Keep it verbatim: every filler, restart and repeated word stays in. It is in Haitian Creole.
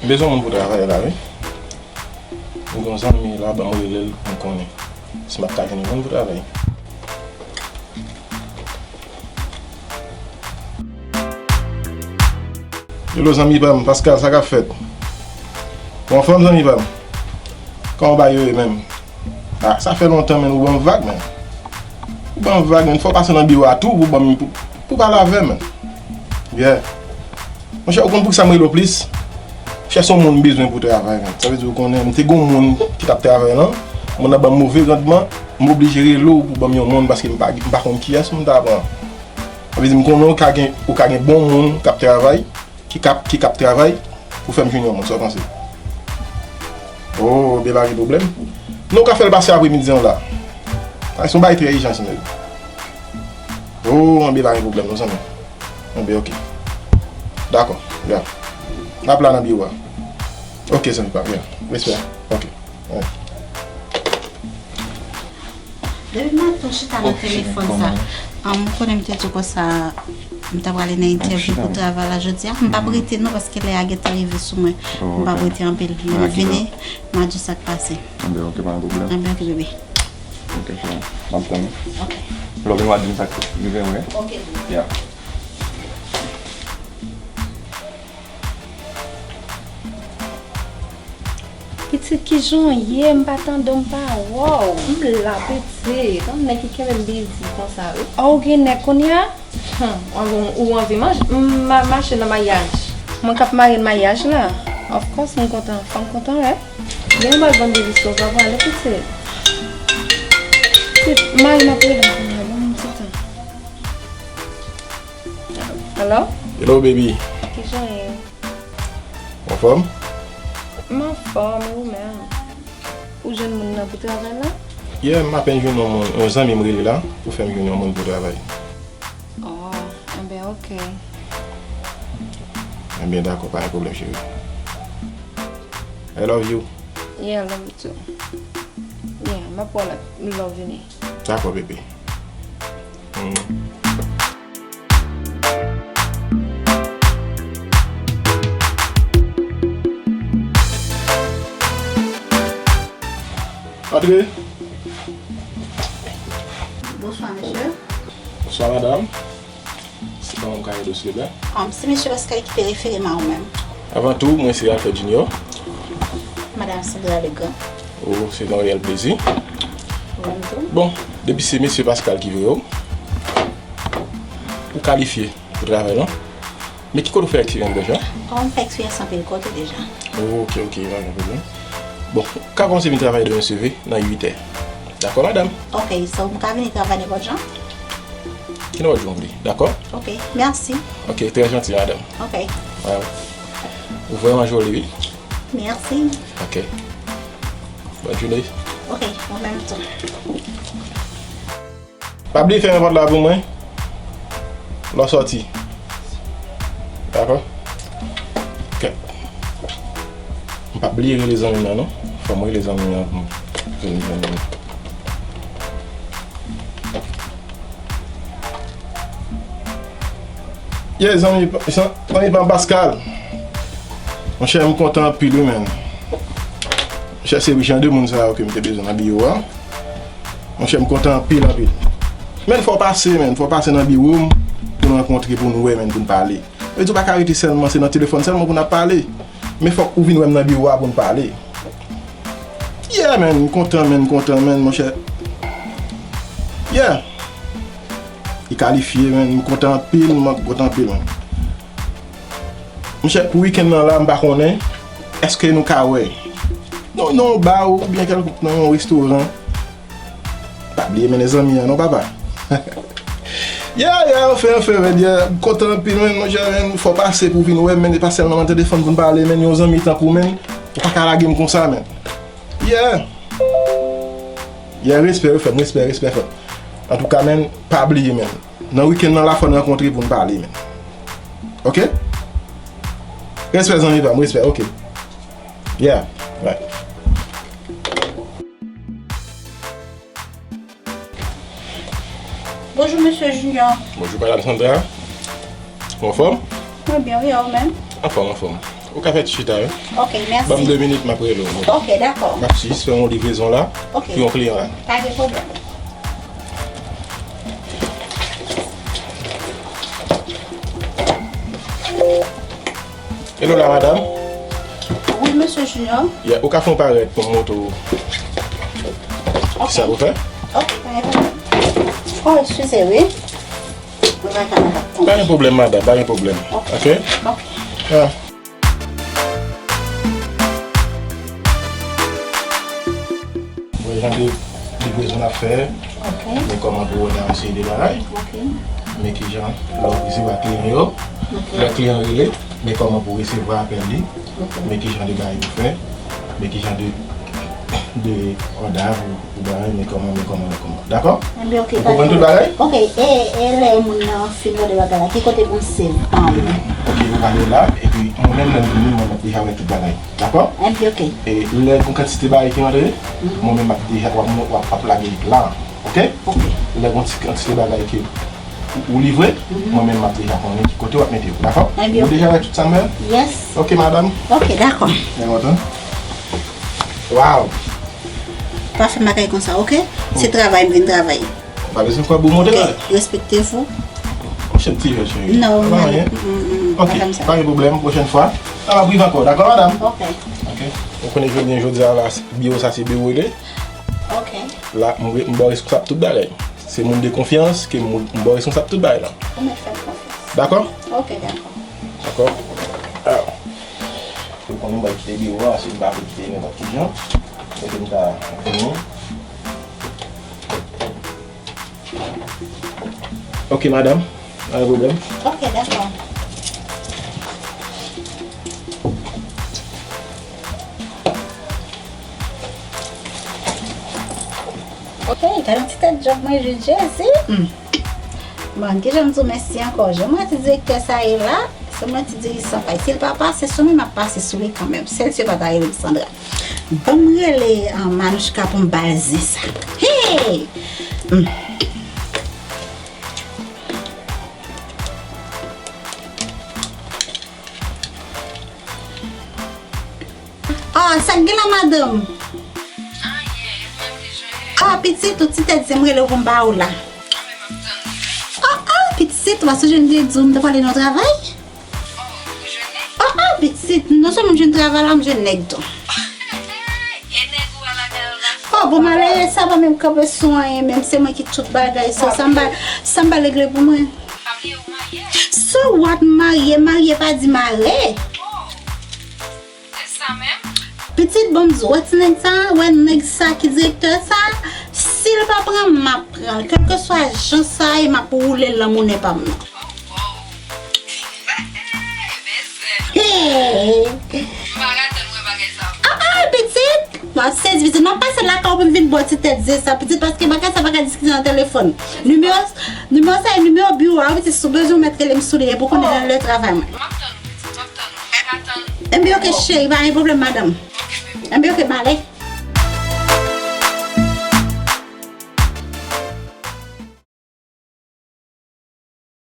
M bezwen moun pou travay la, wi. M gen yon zanmi la, ban m rele l pou m konnen si m ap ka jwenn yon moun pou travay. Hello, zanmi pa m, Pascal, sa k ap fèt? Ou anfòm, zanmi pa m? Kòman bagay yo ye menm? Ah, sa fè lontan, menn, ou ban m vag, menn. Ou ban m vag, menn. Fò w pase nan biwo a tou pou ban m, pou, pou pale avè m, menn. Yeah. Monchè, ou konn poukisa m rele w plis? Monchè, se yon moun m bezwen pou travay, menn. Sa vle di, ou konnen, m te gen yon moun ki t ap travay la. Moun nan ban m move randman, m oblije rele w pou ban m yon moun paske m pa, m pa konn kiyès m ta pran. Sa vle di, m konnen ou ka gen, ou ka gen bon moun k ap travay, ki k ap, ki k ap travay pou fè m jwenn yon moun, sa w panse? Oh, byen pa gen pwoblèm. Non, w ka fè l pase apremidi an la. Sa se yon bagay trè ijan, zanmi. Oh, anben pa gen pwoblèm, non, zanmi. Anben, oke. Dakò, ya. N ap la nan biwo a. Oke, zanmi pa m, ya. Respè. Oke. Ya. Depi maten w chita nan telefòn sa, m konnen m te di w konsa, m ta prale nan entèvyou pou travay la jodi a. M p ap rete non, paske lè a gentan rive sou mwen. M p ap rete anpil. Men m vini, m a di sa k pase. Anben, oke, pa gen pwoblèm. Anben, oke, bebe. Oke, cheri. M ap tann ou. Oke. Lè w vin, w a di m sa k rive, wi. Oke. Ya. Pitit, kijan w ye? M pa tande w, m pa wè w. M la, pitit. Yon nèg ki kenbe m bizi konsa, wi. Oh, ou gen nèg kounye a? Hmm, ou anvi, ou anvi manje? M ma-, mache nan maryaj. Mwen k ap marye nan maryaj la. Of course, m kontan. Fò m kontan, wi. Gen yon bal bann de biskit, w pa prale, pitit? Pitit, mari m ap rele m kounye a, ban m yon ti tan. Hello? Hello, baby. Kijan w ye? Anfòm? M anfòm, e ou menm? Ou jwenn moun nan pou travay la? Yeah, m apèn jwenn yon moun, yon zanmi m rele la pou fè m jwenn yon moun pou travay. Oh, enben, oke. Enben, dakò, pa gen pwoblèm, cheri. I love you. Yeah, I love you too. Yeah, m ap wè w lè m vini. Dakò, bebe. Hmm. Antre. Bonswa, mesye. Bonswa, madanm. Se kòman m ka ede w, silvouplè? Um, se mesye Pascal ki te refere m a ou menm. Avan tou, mwen se Alfred Junior. Madanm Sandra Legrand. Oh, se yon reyèl plezi. Ou menm tou? Bon, depi se mesye Pascal ki voye w, ou kalifye pou travay la. Men ki kote w fè eksperyans deja? Oh, m fè eksperyans anpil kote deja. Oh, oke, oke, pa gen pwoblèm. Bon, ou ka kòmanse vin travay demen seve nan uit è. Dakò, madanm? Oke, so m ka vini travay nenpòt jan? Ki nenpòt jan w vle, dakò? Oke, mèsi. Oke, trè janti, madanm. Oke. Waw. Ou vrèman joli, wi. Mèsi. Oke. Bòn jounen. Oke, ou menm tou. Pa bliye fèmen pòt la pou mwen lè w sòti. Dakò? Kèt. M p ap bliye rele zanmi m nan, non. Fò m rele zanmi m nan pou m rele zanmi m nan. Yeah, zanmi, zanmi pa m Pascal. Monchè, m kontan anpil, wi, menn. Monchè, se jan de moun sa yo ke m te bezwen nan biwo a. Monchè, m kontan anpil, anpil. Menn, fò w pase, menn. Fò w pase nan biwo m pou n rankontre, pou n wè, menn, pou n pale. Vle di, w pa ka rete sèlman, se nan telefòn sèlman pou n ap pale. Men fòk ou vin wè m nan biwo a pou n pale. Yeah, menn, m kontan, menn, m kontan, menn, monchè. Yeah. Li kalifye, menn, m kontan anpil, m kontan anpil, menn. Monchè, pou wikenn nan la, m pa konnen, èske nou ka wè? Non, non, ba oubyen kèlkonk nan yon restoran. Pa bliye mennen zanmi an non, papa. Yeah, yeah, anfen, anfen, men, yeah, m kontan anpil, men, monchè, men, fò pase pou vin wè m, men, e pa sèlman nan telefòn pou n pale, men, yon zanmi tankou, men, ou pa ka lage m konsa, men. Yeah. Yeah, respè, frè m, respè, respè, frè m. Antouka, men, pa bliye, men, nan wikenn nan la, fò n rankontre pou n pale, men. Oke? Respè, zanmi pa m, respè, oke. Yeah, right. Bonjou, mesye Junior. Bonjou, madanm Sandra. Ou anfòm? Mwen byen, wi, e ou menm? Anfòm, anfòm. Ou ka fè ti chita, wi. Ok, mèsi. Ban m de minit, m ap rele w. Ok, dakò. M ap jis fè yon livrezon la, ok, pou yon kliyan la. Pa gen pwoblèm. Hello la, madam. Wi, mesye Junior. Yeah, ou ka fè yon parèt pou m montre w kisa pou fè? Ok, pa gen pwoblèm. Oh, eskize, wi. Mwen pa ka, madam. Pa gen pwoblèm, madam, pa gen pwoblèm. Ok. Ok? Ok. Ah. Bon, jan de livrezon n ap fè, ok, men kòman pou w òdanse de bagay, ok, men kijan lè w resevwa kliyan yo, ok, lè kliyan rele, men kòman pou w resevwa apèl li, ok, men kijan de bagay pou fè, men kijan de, de òda pou Ou ba, men kòman, men kòman, men kòman. Dakò? Enben, ok, ou konprann tout bagay? Ok, e, e lè moun nan fin mande bagay la, ki kote pou m save? Ok, ou prale la, epi mwen menm lè m vini, mwen m ap deja wè tout bagay. Dakò? Enben, ok. E lè gon kantite bagay ki antre, mhm, mwen menm m ap deja, w ap, w ap, w ap lage l la. Ok? Ok. Lè gon ti kantite bagay ki ou, ou livre, mhm, mwen menm m ap deja konnen ki kote w ap mete yo. Dakò? Enben, ok. Ou deja wè tout sa m fè? Yes. Ok, madam. Ok, dakò. Byen kontan. Waw. Pa fè m bagay konsa, ok? Se travay m vin travay. Pa bezwen kwè pou monte la. Ok, respekte w. Monchè, ti jèn cheri. Non, pa anyen. Mm, mm, mm, ok, pa gen pwoblèm, pwochèn fwa. Sa va prive ankò, dakò, madam? Ok. Ok. Ou konnen jodi, jodi a la, biwo sa se biwo li. Ok. La, m, m ba w responsab tout bagay. Se moun de konfyans, ke m, m ba w responsab tout bagay la. Ou mèt fè m konfyans. Dakò? Ok, dakò. Dakò. Ah. Ou konnen m pral kite biwo a, si m pa vle kite nenpòt ki jan. Mete m ta vini. Ok, madam. Pa gen pwoblèm. Ok, dakò. Ok, gade yon ti tèt djòb mwen jwenn, Jezi. Hmm. Bon, kijan m di w mèsi ankò? Jan mwen ti direktè sa ye la, se mwen ti dirijan pa. Si l pa pase sou mwen, m ap pase sou li kanmenm. Sèl si yo pa ta rele m Sandra. Ban m rele, ah, Manouchka pou m ba l zen sa. Hey! Hmm. Ah, sa k gen la, madanm? Ah, pitit, ou ti tèt zen m rele w pou m ba ou la. Ah, ah, pitit, ou pa sonje m te di w m te pwale nan travay? Ah, ah, pitit, non sèlman m jwenn travay la, m jwenn nèg tou. Oh, bon, malere sa pa menm kanpe sou anyen, menm se mwen ki tout bagay, sa, sa m pa, sa m pa regle pou mwen. So what, marye, marye pa di mare. Se sa menm. Pitit, bon, m di w, wè ti nèg sa, wè nèg sa ki direktè sa, si l pa pran m, m ap pran l. Kèlkeswa jan sa ye, m ap woule l nan monnen pa m nan. Oh, wow. Hey! M pa ka tann wè bagay sa. Ah, ah, pitit! M ap sezi, pitit. M ap pase lakay ou pou m vin ba w ti tèt zen sa, pitit, paske bagay sa pa ka diskite nan telefòn. Nimewo, nimewo sa e nimewo biwo a, wi, pitit, si w bezwen w mèt rele m sou li, epi w konnen lè, lè travay mwen. M ap tann ou, pitit, m ap tann ou. M pa ka tann. Enben, ok, cheri, pa gen pwoblèm, madanm. Enben, ok, m ale.